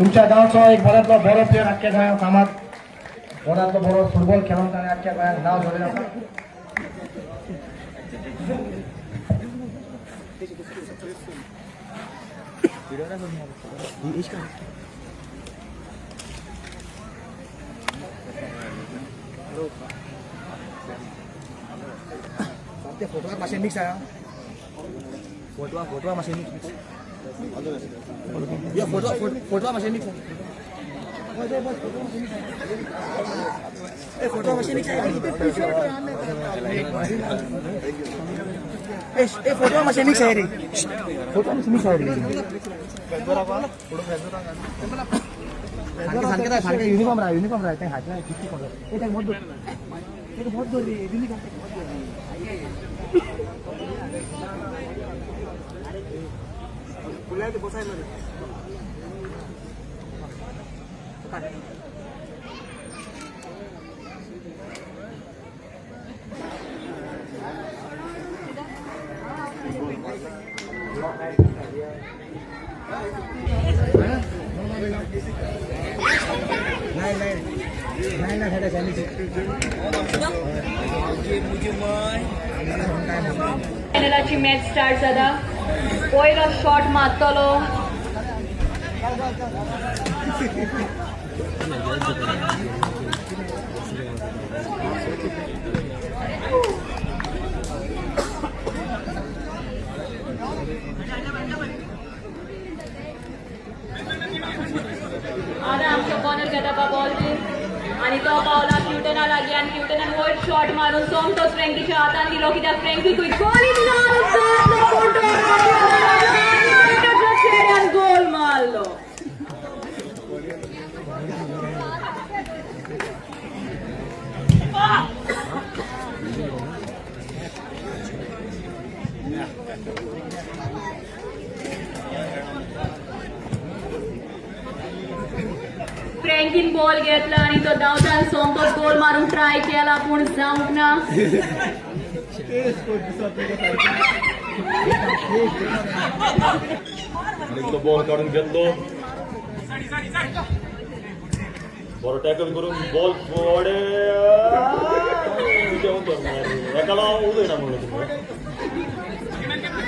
तुमच्या गांवचो एक बऱ्यांतलो बरो प्लेयर आख्ख्या गोंयांत फामाद, बऱ्यांतलो बरो फुटबॉल खेळून ताणें आख्ख्या गोंयांत नांव जोडलें आसा. फोटवा मातशें मिक्स आहा, फोटवा फोटवा मातशें मिक्स, यो फोटवा फोटवा मातशें मिक्स, फोटवा मातशें मिक्स, ए फोटवा मातशें मिक्स आहे रे, फोटवा मातशें मिक्स आहे रे. सारकें सारकें सारकें युनिफॉर्म राय, युनिफॉर्म राय, तें हातलें कितली कोण ए तें मोद दवर, मोद दवर रे, युनिफॉर्म मोद दवर. फायनलाची मॅच स्टार्ट जाता. पयलो शॉट मारतलो आतां आमच्या कॉर्नर घेता बॉल आनी तो पावला क्युटना लागीं आनी क्युटनान वयर शॉट मारून सोमतोच फ्रँकीच्या हातान दिलो, कित्याक फ्रँकीकूय गोली चेड्यान गोल मारलो. फ्रँकीन बॉल घेतला आणि तो धांवतान सोमतोच गोल मारूंक ट्राय केला पूण जावंक ना. आणि तो बॉल काढून घेतलो, बरो टॅकल करून बॉल फुडें एकाला उदयना म्हणलं तुमी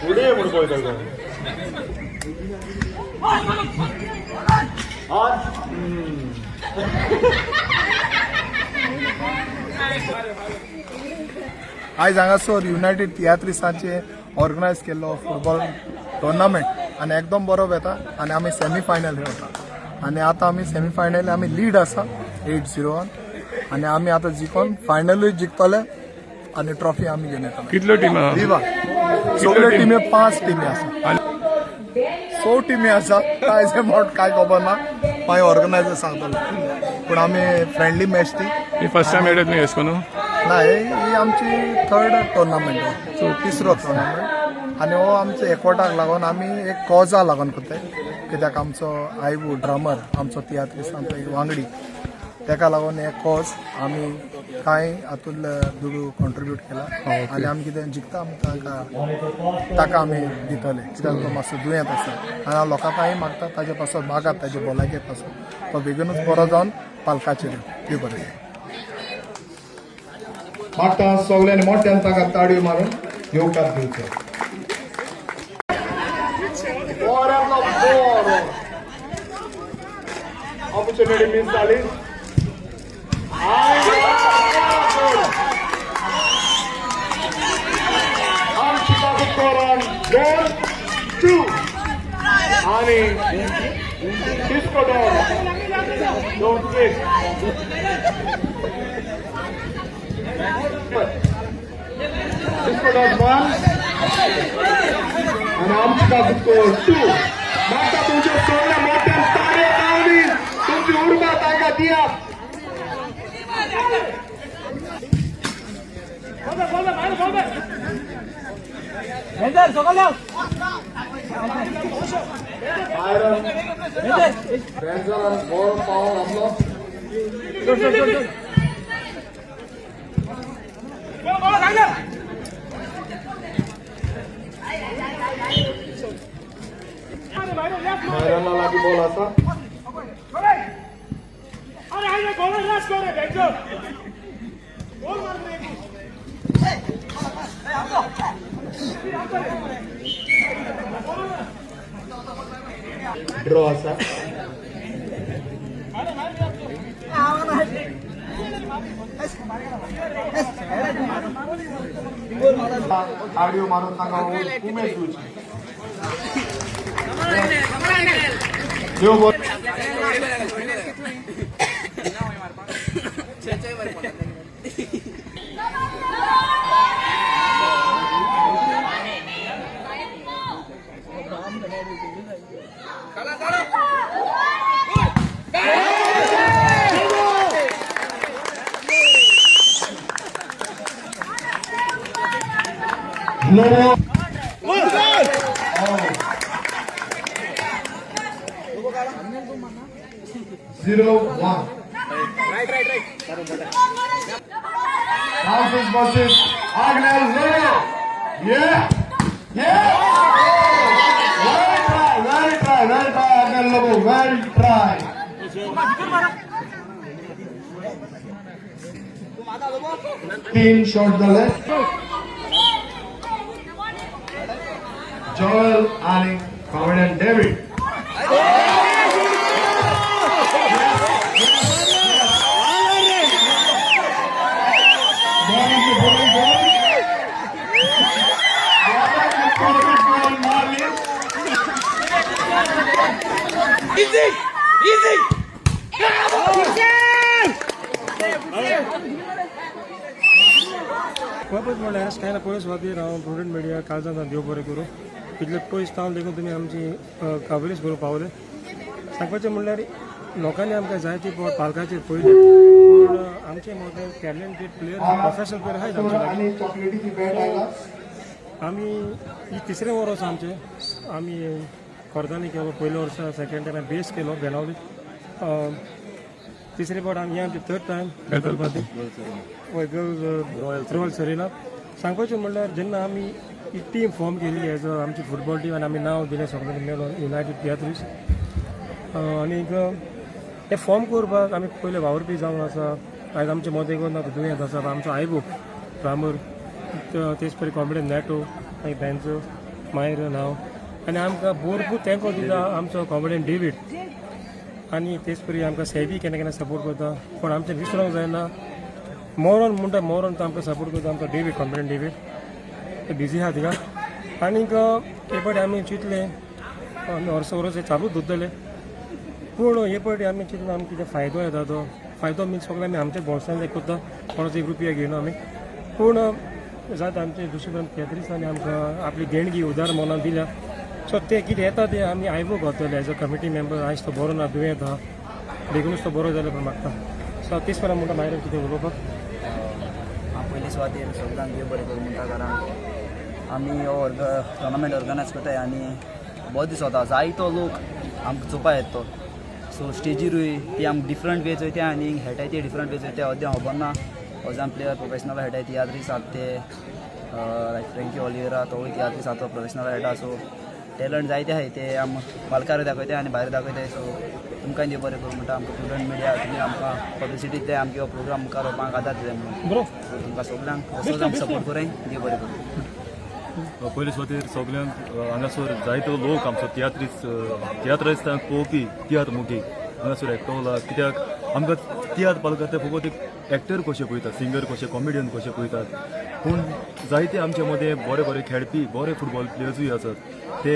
फुडें म्हूण पळयता. आयज हांगासर युनायटेड तियात्रिस्तांचे ऑर्गनायज केल्लो फुटबॉल टुर्नामेंट आनी एकदम बरो वेता आनी आमी सेमी फायनल वता आनी आतां आमी सेमी फायनल आमी लीड आसा 8-0 आनी आमी आतां जिखोन फायनलूय जिखतले आनी ट्रॉफी आमी घेवन येतले. कितल्यो टिमी आहा? विवा सगळ्यो टिमी 5 टिमी आसा, 6 टिमी आसा. कांय अमावंट कांय खबर ना, मागीर ऑर्गनायजर सांगतलो, पूण आमी फ्रेंडली मॅच ती. ही फर्स्ट टायम येयले तुमी अशें करून? ना, ही आमची थर्ड टुर्नामेंट, सो तिसरो टुर्नामेंट आनी हो आमचो एकवटाक लागून आमी एक कॉजा लागून करताय, कित्याक आमचो आयवू ड्रमर आमचो तियात्रिस्तांचो एक वांगडी, तेका लागून हे कॉज आमी कांय हातूंतले दुडू कॉन्ट्रिब्यूट केला आनी आमी कितें जिखता आमी ताका आमी दितले, कित्याक तो मातसो दुयेंत आसा आनी हांव लोकां कांय मागता ताजे पासत मागात ताजे भलायके पासत तो बेगीनूच बरो जावन पालकाचेर देव बरें. मागता सगळ्यांनी मोठ्यान ताका ताळयो मारून येवकार दिवचो. बऱ्यांतलो बरो ऑपॉर्च्युनिटी मिस जाली. आमची स्कोरान 1-2 आणि डिस्को डॉन 2-1. डिस्को डॉन 1 आणि आमची स्कोर 2. मागता तुमच्या सगळ्या मोठ्यान ताळयो लावणी तुमची उर्बा तांकां दियात. बेंजरान बरो पावर आपलो. मायरना लागीं बॉल आसा. ड्रॉ आसा. ताळयो मारून तांकां उमेद दिवची. देव बरें. Lobo. 0-1. Francis versus Agnel Lobo. Yeah. Yeah. Well try, well try, well try, Agnel Lobo. Well try. तीन शॉट झाले. जॉयल आणि comedian David. Bowling, bowling, bowling. Perfect ball मारली. Easy easy. वापस म्हणल्यार कांय ना, पयले सुवातेर हांव प्रुडंट मिडिया काळजांत देव बरें करूं. इतले पयस तावन देखून तुमी आमची काबलीस करूंक पावले. सांगपाचें म्हणल्यार लोकांनी आमकां जायते पालकाचेर पयले, पूण आमचे मोटे टॅलंटेड प्लेयर, प्रोफेशनल प्लेयर आहात आमचे लागीं. आणि चॉकलेटीची बॅट आयला. आमी ही तिसरें वर्स आमचें. आमी खोर्जांनी केलो पयल्या वर्सा, सेकंड टायम बेस केलो बेनावली, तिसरे फावट आमी, हे आमचे थर्ड टायम करपा ती. हय, गर्ल्स रॉयल सरीना. सांगपाचें म्हणल्यार जेन्ना आमी ही टीम फॉर्म केली एज अ आमची फुटबॉल टीम आनी आमी नांव दिलें सगळ्यांनी मेळून युनायटेड तियात्रीस. आनीक ते फॉर्म करपाक आमी पयले वावुरपी जावन आसा. आयज आमचे मदें ना, दुयेंत आसा आमचो आयबो रामूर, तेच परी कॉमेडियन नॅटो, मागीर बँचो मायर नांव आनी आमकां भरपूर तेंको दिता आमचो कॉमेडियन डेवीड आनी तेच परी आमकां सेबी केन्ना केन्ना सपोर्ट करता. पूण आमचें विसरोंक जायना मोरोन म्हणटा, मोरोन तो आमकां सपोर्ट करता आमचो डेवीड, कॉमेडियन डेवीड. बिजी आहा तिका. आनीक हे फावटी आमी चिंतलें, आमी वर्स वर्स हे चालूच दवरतले, पूण हे फावटी आमी चिंतलें आमकां कितें फायदो येता तो फायदो मिन्स सगळें आमी आमच्या बोल्सांतल्यान करता, कोणाचो एक रुपया घेयना आमी. पूण जाता आमचे दुसरे कडेन तियात्रिस्तांनी आमकां आपली देणगी उदार मनान दिल्या, सो ते कितें येता ते आमी आयबो करतले एज अ कमिटी मेंबर. आयज तो बरो ना, दुयेंत आहा, बेगीनूच तो बरो जालो म्हूण मागता. सो तेच प्रमाण म्हणटा, मागीर कितें उलोवपाक. हांव पयले सुवातेर सगळ्यांक देव बरें करूं म्हणटा, कारण आमी हो ऑर्ग टोर्नामेंट ऑर्गनायज करताय आनी बरो दिसता. जायतो लोक आमकां चोवपा येता तो. सो स्टेजीरूय ती आमकां डिफरंट वेज वयता आनी खेळटाय ती डिफरंट वेज वयता. अद्दें खबर ना, अजान प्लेयर प्रोफेशनल खेळटाय, तियात्रीस आसा ते, लायक फ्रेंकी ऑलिवेरा, तोवूय तियात्रीस आसा, तो प्रोफेशनल खेळटा. सो टॅलंट जायते आहाय, ते आम पालकार दाखयताय आनी भायर दाखयताय. सो तुमकां देव बरें करूं म्हणटा. आमकां प्रुडंट मिडिया, तुमी आमकां पब्लिसिटी दिताय, आमगे हो प्रोग्राम मुखार व्हरपाक आदार दिताय म्हणून. बरो. सो तुमकां सगल्यांक असोच आमकां सपोर्ट करूं, देव बरें करूं. पयले सुवातेर सगल्यांक हांगासर जायतो लोक आमचो तियात्रीस, तियात्रिस्तांक पळोवपी, तियात्र मोगी हांगासर एकटवला. कित्याक आमकां तियात्र पालकार ते फकत एक एक्टर कशे पळयतात, सिंगर कशे, कॉमेडियन कशे पळयतात, पूण जायते आमचे मदें बरे बरे खेळपी, बरे फुटबॉल प्लेयर्सूय आसात. ते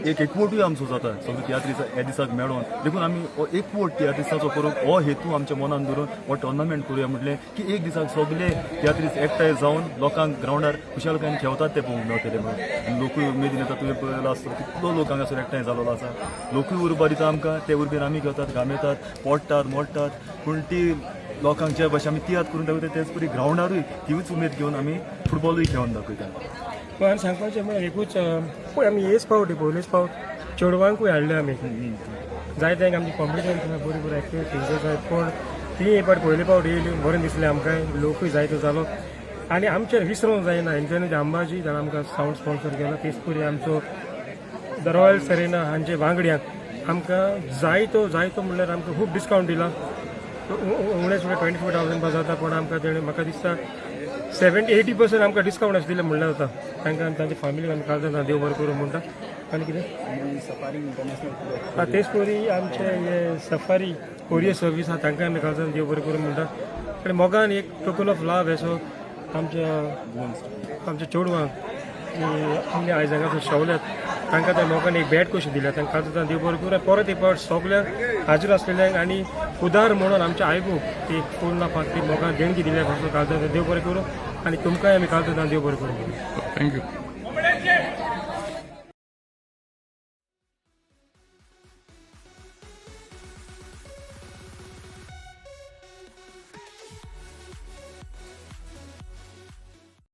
एक एकवटूय आमचो जाता सगळे तियात्रिस्त ह्या दिसाक मेळोन. देखून आमी हो एकवट तियात्रिस्ताचो करूंक हो हेतू आमच्या मनान धरून हो टोर्नामेंट करुया म्हटलें की एक दिसाक सगळे तियात्रिस्त एकठांय जावन लोकांक ग्रावंडार खुशालकायेन खेळतात ते पळोवंक मेळटले म्हणून. आनी लोकूय उमेदीन येता. तुवें पळयलो आसतलो कितलो लोक हांगासर एकठांय जालोलो आसा. लोकूय उर्बा दिता आमकां, ते उर्बेन आमी घेतात, घामेतात, पडटात, मोडटात, पूण ती लोकांक जे भाशेन आमी तियात्र करून दाखयता तेच परी ग्रावंडारूय तिवूच उमेद घेवन आमी फुटबॉलूय खेळोन दाखयता. पण सांगपाचें म्हळ्यार एकूच, पळय आमी हेच फावटी, पयलेच फावट चेडवांकूय हाडले आमी. जायते आमची कॉम्पिटिशन बरी बरी एक्टिविटीज आसात, पूण ती एक फावट पयले फावट येयली, बरें दिसलें आमकां, लोकूय जायतो जालो. आनी आमचें विसरूंक जायना एन्थनी अंबाजी, जाणें आमकां सावंड स्पॉन्सर केला. तेच परी आमचो the royal Serena हांचे वांगड्यांक आमकां जायतो जायतो म्हणल्यार आमकां खूब डिस्कावंट दिला. उणेच सुद्दां 24,000 बा जाता, पूण आमकां तेणें म्हाका दिसता 70-80% आमकां डिस्कावंट अशें दिलें म्हणल्यार जाता. तांकां आनी तांच्या फॅमिलीक आमी काळजान देव बरें करूं म्हणटा. आनी कितें? आनी सफारी इंटरनॅशनल. हा, तेच परी आमचे हे सफारी कोरियर सर्वीस आहा, तांकां आमी काळजान देव बरें करूं म्हणटा. आनी मोगान एक टोकन ऑफ लाव असो आमच्या आमच्या चेडवांक जी आमगे आयज हांगासर शेवल्यात, तांकां त्या मोगान एक भेट कशी दिल्या, तांकां काळजान देव बरें करूं. आनी परत एक फावट सगल्यांक हाजीर आसलेल्यांक आनी उदार म्हणून आमच्या आयबूक एक पूर्ण पात्री मोगान देणगी दिल्या पासून काळजान देव बरें करूं आनी तुमकांय आमी काळजान देव बरें करूं. Thank you.